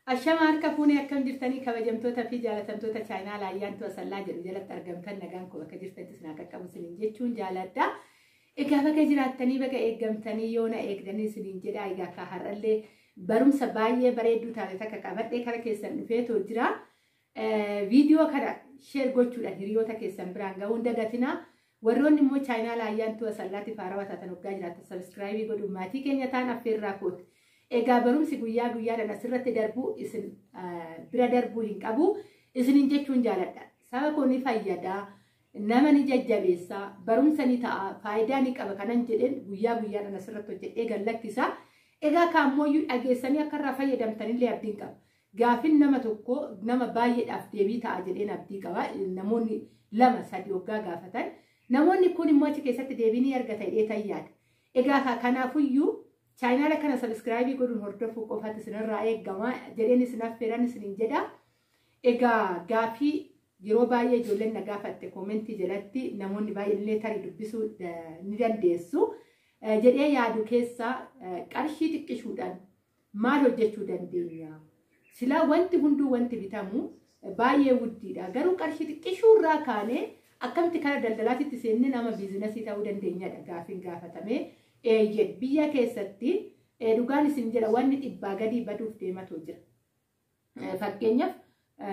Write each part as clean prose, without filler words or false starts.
Ashama harka fuunee, akkam jirtanii kabajamtoota fi jaalatamtoota chaayinaa Ayyaantuu Asallaa jedhu jalatti argamtan? Nagaan koo bakka jirtanitti isin haa qaqqabu isiniin jechuun jaaladha. Egaa baga jiraattanii, baga eeggamtanii, yoona eegdanii isiniin jedha. Egaa akka har'allee barumsa baay'ee bareedduu taate takka qabadhee kara keessan dhufeetoo jira. Viidiyoo kana share gochuudhaan hiriyoota keessan biraan ga'uu hin dagatinaa. Warroonni immoo chaayinaa Ayyaantuu Asallaatti faarawaa taatan, waggaa jiraatan subscribe godhuun maatii keenya ta'an affeerraa kooti. Egaa barumsi guyyaa guyyaadhaan asirratti darbuu isin bira darbuu hin qabu. Isiniin jechuun jaaladha. Saba koo ni fayyada, nama ni jajjabeessa, barumsa ni ta'a, faayidaa ni qaba kanan jedheen guyyaa guyyaadhaan asirratti hojjedhee gallakkisa. Egaa kaammoyyuu dhageessanii akka irraa fayyadamtanillee abdiin qaba. Gaafin nama tokko nama baay'eedhaaf deebii ta'a jedheen abdii qaba. Namoonni lama sadi waggaa gaafatan. Namoonni kun immoo achi keessatti deebii ni argata jedhee yaada. Egaa kanaafuyyuu chaayinaala kana subscribe godhuun hordofuu qofaatti isinirraa eegama jedheen isin affeeran isiniin jedha. Egaa gaafii yeroo baay'ee ijoolleen na gaafatte comment jalatti namoonni baay'een illee tarii dubbisuu ni dandeessu jedhee yaadu keessaa, qarshii xiqqishuudhaan maal hojjechuu dandeenya? Silaa wanti hunduu wanti bitamu baay'ee guddiidha. Garuu qarshii xiqqishuurraa kaanee akkamitti kara daldalaatitti seennee nama business ta'uu dandeenyadha gaafiin gaafatame. Eeyyee, biyya keessatti dhugaan isin jedha, wanni 100 gadii baduuf deematu jira. Fakkeenyaaf,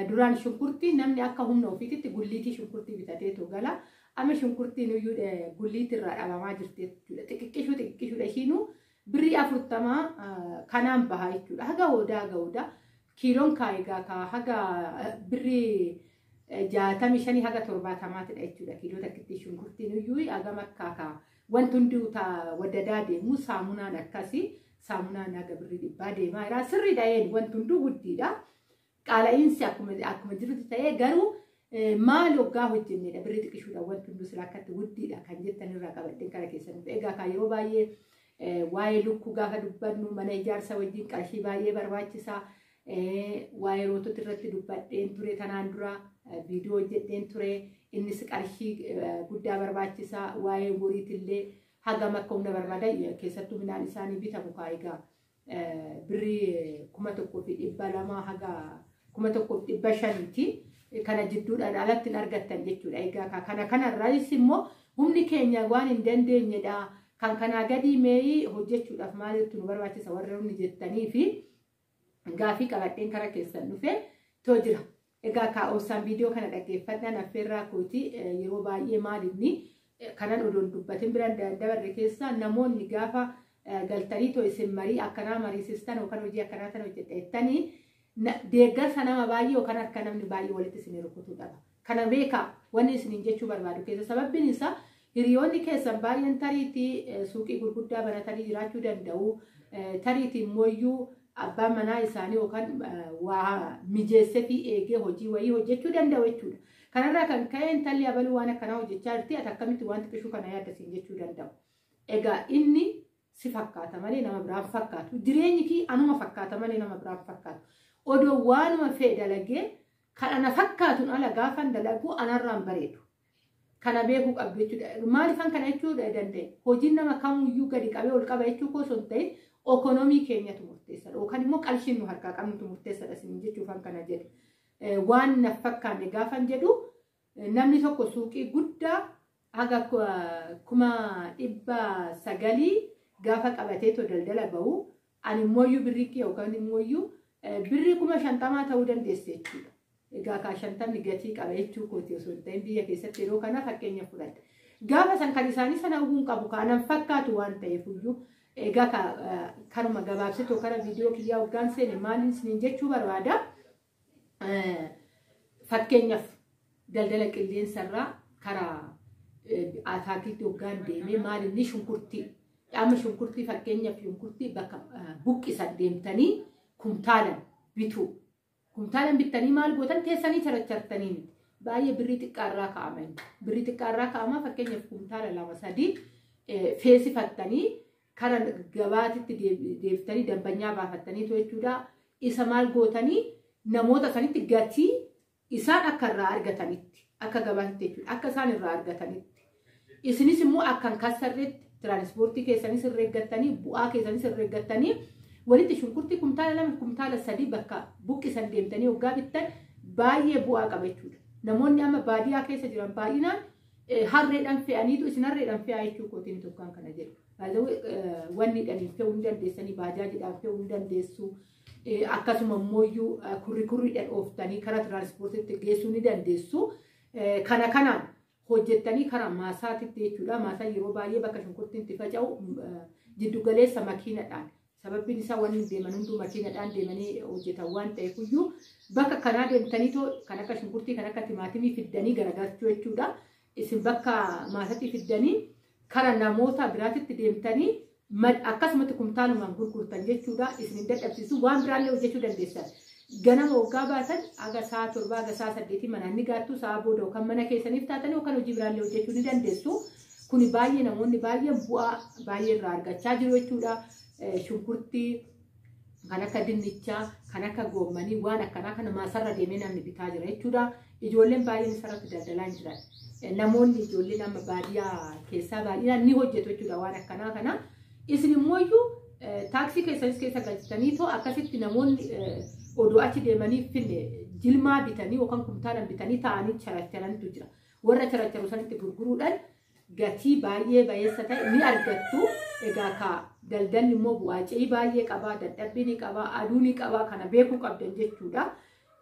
duraan shunkurtii namni akka humna ofiititti gulliitii shunkurtii bitateetu gala. Amma shunkurtiin iyyuu gulliitii irraa dhabamaa jirti jechuudha. Xixiqqishuu xixiqqishuudha, ishiinuu birrii 40 kanaan baha jechuudha. Haga hoodaa haga hoodaa kiiloon kaayigaa kaa haga birrii 65 haga 70tidha jechuudha. Kiiloo takkitti shunkurtiin iyyuu hagam akka kaa wanti hundi wadadaa deemu, saamunaan akkasii, saamunaan haga birrii 100 deemaa jira. Sirriidha, een, wanti hunduu guddiidha. Qaala'iinsi akkuma jirutti ta'ee, garuu maal hoggaa hojjennedha birrii xiqqishuudha wanti hunduu sila akkatti guddiidha kan jettan irraa qabadheen kara keessan dhufe. Egaa kan yeroo baay'ee waa'ee lukkuu gaafa dubbannu, mana ijaarsa wajjin qarshii baay'ee barbaachisaa. Waa'ee rootota irratti dubbadheen ture, tanaan dura viidiyoo hojjedheen ture, innis qarshii guddaa barbaachisaa. Waa'ee horiitillee hagam akka humna barbaadan, keessattuu midhaan isaanii bitamu kaa egaa birrii 1,200 haga 1,500ti. Kana jidduudhaan alatti hin argattan jechuudha. Egaa kana kanarraas immoo humni keenya waan hin dandeenyedha. Kan kanaa gadii meeyii hojjechuudhaaf maalitu nu barbaachisa warra humni jettanii fi gaafii qabadheen kara keessan dhufe too jira. Egaa kaa'oosaan viidiyoo kana dhaggeeffadhaan affeerraa kooti. Yeroo baay'ee maalinni kanan odoon dubbatin biraan dabarre keessaa, namoonni gaafa galtanii too isin marii akkanaa mariisistan yookaan hojii akkanaa tan hojjedha jettanii, deeggarsa nama baay'ee yookaan harka namni baay'ee walitti isin rukutuu dhaba. Kana beekaa, wanni isiniin jechuu barbaadu keessa sababbiin isaa hiriyoonni keessan baay'een tariitii suuqii gurguddaa banatanii jiraachuu danda'u. Tariitii immoo abbaan manaa isaanii yookaan waa mijeessee fi eegee hojii wayii hojjechuu danda'u jechuudha. Kanarraa kan ka'e, intalli abaluu waan akkanaa hojjechaa jirti, ati akkamitti waan xiqqishuu kana yaaddasiin jechuu danda'u. Egaa inni si fakkaata malee nama biraan fakkaatu. Jireenyi kii anuma fakkaata malee nama biraan fakkaatu. Odoo waanuma fe'e dalagee kan ana fakkaatuun ala gaafan dalagu anarraan bareedu. Kana beekuu qabdu jechuudha. Maaliifan kana jechuu danda'e? Hojiin nama kamuyyuu gadi qabee ol qaba jechuu koo osoo hin ta'in, okonomii keenyatu murteessadha. Yookaan immoo qarshiin nu harkaa qabnutu murteessadha isin jechuufan kana jedhe. Waan na fakkaanne gaafan jedhu, namni tokko suuqii guddaa haga 900,000 gaafa qabateetoo daldala bahu, ani immoo birrii kee yookaan immoo birrii 50,000 ta'uu dandeesse jechuudha. Egaa kaa 50ni gatii qaba jechuu kooti osoo hin ta'in, biyya keessatti yeroo kana fakkeenya fudhadha. Gaafa san kan isaanii sana uwwuun qabu kaanan fakkaatu waan ta'eef iyyuu. Egaa kanuma gabaabsitoo kana viidiyoo kiyyaa hoggaan seene maaliin isiniin jechuu barbaada? Fakkeenyaaf, daldala qilleensarraa karaa ataakiltii hoggaan deemee maalinni shunkurtii. Amma shunkurtii, fakkeenyaaf, shunkurtii bakka buqqisan deemtanii kumtaalan bituu. Kumtaalan bittanii maal gootan? Teessanii charachartanii miti. Baay'ee birrii xiqqaarraa ka'ama. Birrii xiqqaarraa ka'ama. Fakkeenyaaf, kumtaala lama sadii feesifattanii kara gabaatitti deebiftanii dambanyaa baafattaniitu jechuudha. Isa maal gootanii? Namoota sanitti gatii isaan akka irraa argatanitti, akka gabaatitti jechuudha, akka isaan irraa argatanitti. Isinis immoo akka hin kassarretti tiraanispoortii keessanis herreeggattanii, bu'aa keessanis herreeggattanii, Walitti shunkurtii kumtaala 2 kumtaala 3 bakka buqqisan deemtanii hoggaa bittan baay'ee bu'aa qaba jechuudha. Namoonni amma baadiyyaa keessa jiran baay'inaan harreedhaan fe'aniitu isin harreedhaan fe'aa jechuu kootiin tokkaan kana jedhu. Wanni dhaniin fe'uu hin dandeessanii, baajaajiidhaan fe'uu hin dandeessu. Akkasuma immoo kurri kurriidhaan ooftanii karaa tiraanspoortiitti geessuu ni dandeessu. Kana kanaan hojjettanii karaa maasaatitti jechuudha. Maasaan yeroo baay'ee bakka shunkurtiin itti faca'u jiddugaleessa makiinadhaan. Sababbiin isaa wanni deeman hunduu makiinadhaan deemanii hojjetan waan ta'eef iyyuu bakka kanaa deemtanii kan akka shunkurtii kan akka timaatimii fiddanii garagalchuu jechuudha. Isin bakka maasatti fiddanii karaa namoota biraatitti deemtanii akkasumatti kumtaalumaan gurgurtan jechuudha. Isin hin dadhabsiisu, waan biraallee hojjechuu dandeessan. Ganama waggaa baatan aga sa'a 7 aga sa'a 8 manaan ni gaattu, sa'a booda yookaan mana keessaniif taatanii yookaan hojii biraallee hojjechuu ni dandeessu. Kuni baay'ee namoonni baay'een bu'aa baay'ee irraa argachaa jiru jechuudha. Shunkurtii kan akka dinnichaa, kan akka goommanii waan akkanaa kana maasarra deemee namni bitaa jira jechuudha. Ijoolleen baay'een isarratti daldalaa hin jiran. Namoonni ijoolleen amma baadiyyaa keessaa baay'inaan ni hojjetu jechuudha waan akkanaa kana. Isin immoo iyyuu taaksii keessanis keessa galchitanii too akkasitti namoonni odoo achi deemanii finne jilmaa bitanii yookaan kumtaalaan bitanii taa'anii characharantu jira. Warra characharu sanitti gurguruudhaan gatii baay'ee bayeessa ta'e ni argattu. Egaa ka daldalli immoo bu'aa ce'ii baay'ee qabaa, dadhabbii ni qabaa, aduu ni qabaa, kana beekuu qabdan jechuudha.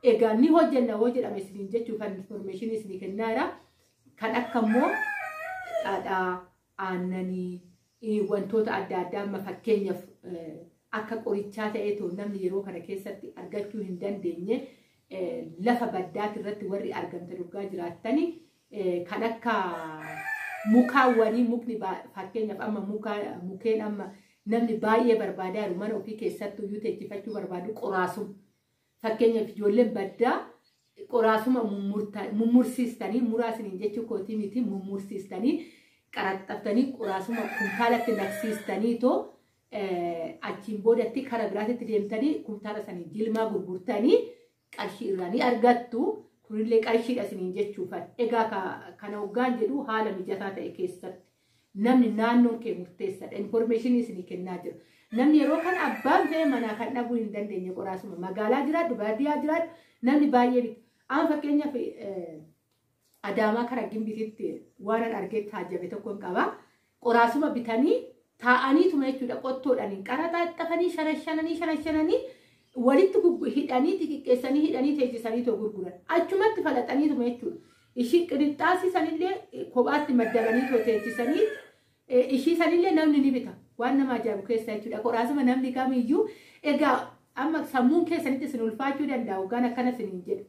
Egaa ni hojjenna hoo jedhame isiniin jechuuf information isinii kennaa jira. Kan akka immoo dhadhaa, aannanii, wantoota adda addaa amma fakkeenyaaf akka qorichaa ta'eetoo namni yeroo kana keessatti argachuu hin dandeenye lafa baddaati irratti warri argamtan dhugaa jiraattani kan akka mukaawwanii, mukni fakkeenyaaf amma mukeen amma namni baay'ee barbaadaa jiru mana ofii keessattuu iyyuu teechifachuu barbaadu qoraasuma. Fakkeenyaaf ijoolleen baddaa qoraasuma mummursiistanii, muraasiniin jechuu kootii miti, mummursiistanii qaraxxaftanii qoraasuma kumtaalatti naqsiistanii too achiin boodatti karaa biraatitti deemtanii kumtaala sanii jilmaa gurgurtanii qarshii irraa ni argattu. Kunillee qarshiidha isiniin jechuufan. Egaa kana hoggaan jedhu haala mijataa ta'e keessatti namni naannoon kee murteessadha. Information isinii kennaa jira. Namni yeroo kana abbaan fe'e manaa kan dhabuu hin dandeenye qoraasuma. Magaalaa jiraadhu, baadiyyaa jiraadhu, namni baay'ee bita. Amma fakkeenyaaf Adaamaa karaa Gimbititti waan an argee taajjabe tokko hin qaba. Qoraasuma bitanii taa'aniituma jechuudha qottoodhaan hin qaraxaxxafanii shanashananii shanashananii walitti hidhanii xixiqqeessanii hidhanii teessisanii too gurguran. Achumatti falaxaniituma jechuudha. Ishii qirixxaasii sanillee kophaatti maddabanii too teessisanii ishii sanillee namni ni bita. Waan nama ajaa'ibu keessa jechuudha. Qoraasuma namni kamiyyuu egaa amma sammuun keessanitti isin ulfaachuu danda'a hoggaan akkana isiniin jedhu.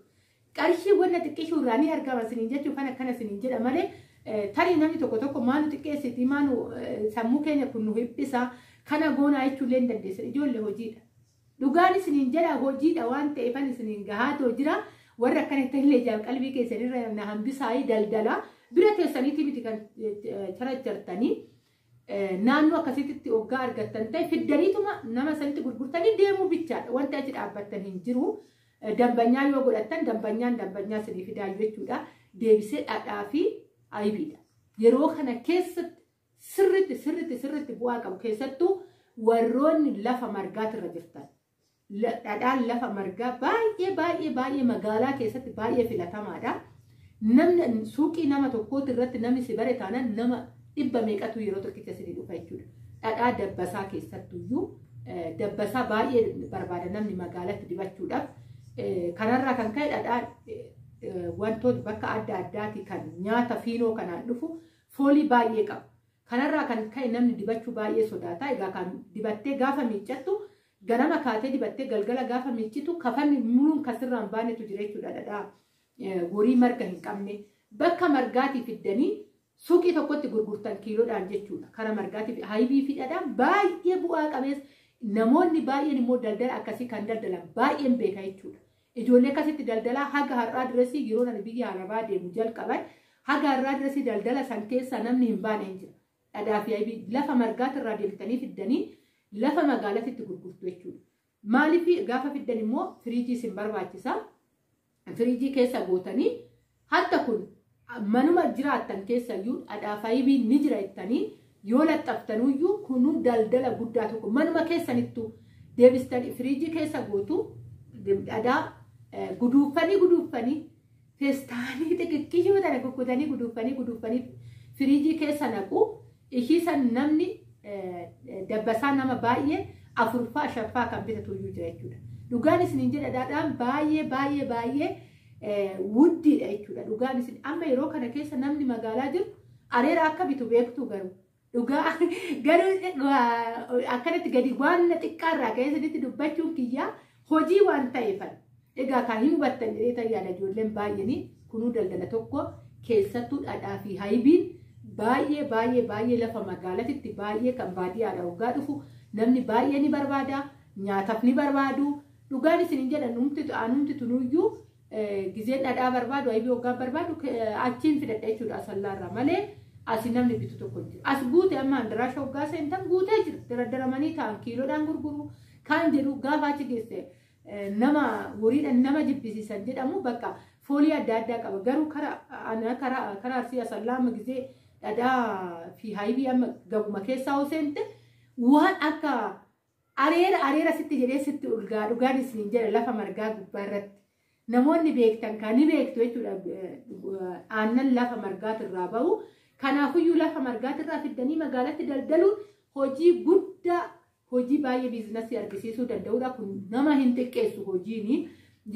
Qarshii wanna xiqqishuu irraa ni argama isiniin jechuuf kan akkana isiniin jedha malee tarii namni tokko tokko maanu xiqqeessiti maanu sammuu keenya kun nu hiphisa kana goonaa jechuullee hin dandeessan. Ijoollee hojiidha. Dhugaan isiniin jedha hojiidha waan ta'eefan isiniin gahaatoo jira. Warra akkana illee jaal qalbii keessanirra na hambisaayii daldala bira teessaniiti miti kan charachartanii naannoo akkasitti hoggaa argattan ta'e fiddaniituma nama sanitti gurgurtanii deemuu bichaadha. Wanti achi dhaabbattan hin jiru. Dambanyaa yoo godhattan dambanyaan dambanyaa isinii fidaa jechuudha. Deebisee dhadhaa fi aybiidha. Yeroo kana keessatti sirritti sirritti sirritti bu'aa qabu keessattuu warroonni lafa margaatirra jirtan. Dhadhaan lafa margaa baay'ee baay'ee baay'ee magaalaa keessatti baay'ee filatamaadha. Namni suuqii nama tokkooti irratti namni si bare taanaan nama dhibba meeqatu yeroo tokkicha isinii dhufa jechuudha. Dhadhaa dabbasaa keessattuyyuu dabbasaa baay'ee barbaada namni magaalatti dibachuudhaaf. Kanarraa kan ka'e dhadhaan wantoota bakka adda addaati kan nyaata fiinoo kanaan dhufu foolii baay'ee qaba. Kanarraa kan ka'e namni dibachuu baay'ee sodaata. Egaa kan dibattee gaafa miiccattu ganama kaatee dibattee galgala gaafa miiccitu kafanni muluun kasirraan baanetu jira jechuudha. Dhadhaa horii marga hin qabne bakka margaatii fiddanii suuqii tokkotti gurgurtan kiiloodhaan jechuudha. Kara margaatii haybii fi dhadhaan baay'ee bu'aa qabeessa. Namoonni baay'een immoo daldala akkasii kan daldalan baay'een beeka jechuudha. Ijoollee akkasitti daldalaa haga har'aa diresii yeroo nani biyya arabaa deemu jalqaban haga har'aa diresii daldala san keessaa namni hin baane hin jira. Dhadhaa fi haybii lafa margaatirraa deemtanii fiddanii lafa magaalaatti gurgurtu jechuudha. Maaliif gaafa fiddan immoo firiijii isin barbaachisa. Firiijii keessa gootanii hatta kun manuma jiraattan keessayyuu dhadhaa fi haybiin ni jira jettanii yoo laxxaftanuyyuu kunuu daldala guddaa tokko manuma keessanittu Deebistanii firiijii keessa gootu dhadhaa guduunfanii feestaanii xixiqqishuu tana kukkutanii guduunfanii firiijii keessa naqu. Ishii san namni dabbasaa nama baay'ee 4ffaa 5ffaa kan bitatu iyyuu jira jechuudha. Dhugaan isiniin jedha dhadhaan baay'ee baay'ee baay'ee wuddiidha jechuudha. Dhugaan isin amma yeroo kana keessa namni magaalaa jiru areera akka bitu beektu garuu dhugaa garuu akkanatti gadi waan xiqqaarraa ka'ee isinitti dubbachuun kiyyaa hojii waan ta'eefan. Egaa kan hin hubattan jedhee tayyaadha ijoolleen baay'eenii kunuu daldala tokko keessattuu dhadhaa fi hayibiin baay'ee baay'ee baay'ee lafa magaalatitti baay'ee kan baadiyyaadha waggaa dhufu namni baay'ee ni barbaada nyaataaf ni barbaadu. Dhugaan isin jedhan anumti tunuyyuu gizeen dhadhaa barbaadu hayibii waggaa barbaadu achiin fidadha jechuudha asallaarraa malee asi namni bitu tokko hin jiru. As guute amma andaraasha waggaa seentan guutee jira daradaramanii ta'an kiiloodhaan gurguru kan jedhu gaafa achi geesse nama horiidhaan nama jibbisiisan jedhamu bakka foolii adda addaa qaba. Garuu karaa arsii asallaa amma gizee dhadhaa fi hayibii amma gabuma keessaa hoo seente waan akka areera sitti jedhee sitti ulgaa dhugaan isiniin jedha lafa margaa gubbaa irratti. Namoonni beektan kan ni beektu jechuudha aannan lafa margaatirraa bahu. Kanaafiyyuu lafa margaatirraa fiddanii magaalatti daldaluun hojii guddaa hojii baay'ee biizinasii argisiisuu danda'udha. Kun nama hin xiqqeessu hojiini.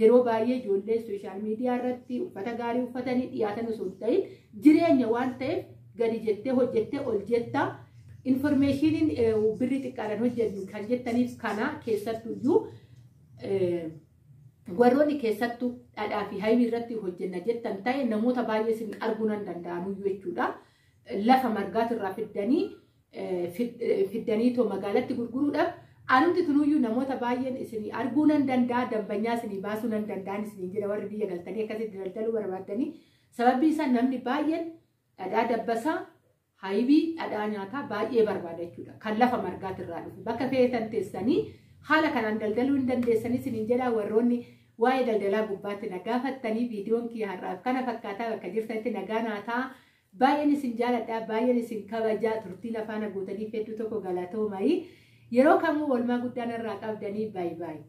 Yeroo baay'ee ijoollee sooshaal miidiyaa irratti uffata gaarii uffatanii dhiyaatan osoo hin ta'in jireenya waan ta'eef gadi jettee hojjettee ol jetta. Informeeshiniin birrii xiqqaadhaan hojjennu kan jettaniif kana keessattuyyuu warroonni keessattuu dhadhaa fi hayibii irratti hojjenna jettan ta'e namoota baay'ee isin arguu nan danda'anuyyuu jechuudha. Lafa margaatirraa fiddanii too magaalatti gurguruudhaaf anumti tunuyyuu namoota baay'een isin arguu nan danda'a dambanyaa isin baasuu nan danda'an isin jedha warri biyya galtanii akkasitti daldaluu barbaaddanii sababbi isaa namni baay'een dhadhaa dabbasaa hayibii dhadhaa nyaataa baay'ee barbaada jechuudha. Kan lafa margaatirraa dhufu bakka feetan teessanii haala kanaan daldaluu hin dandeessanii isiniin jedha warroonni waa'ee daldalaa gubbaatti na gaafattanii viidiyoon kiyya har'aaf kana fakkaataa bakka jirtanitti nagaa naataa. Baay'een isin jaaladha baay'een isin kabajaa turtiin afaan guutanii hedduu tokko galatoomaa yeroo kamuu oolmaa guddaan irraa qabdanii baay'ee baay'ee.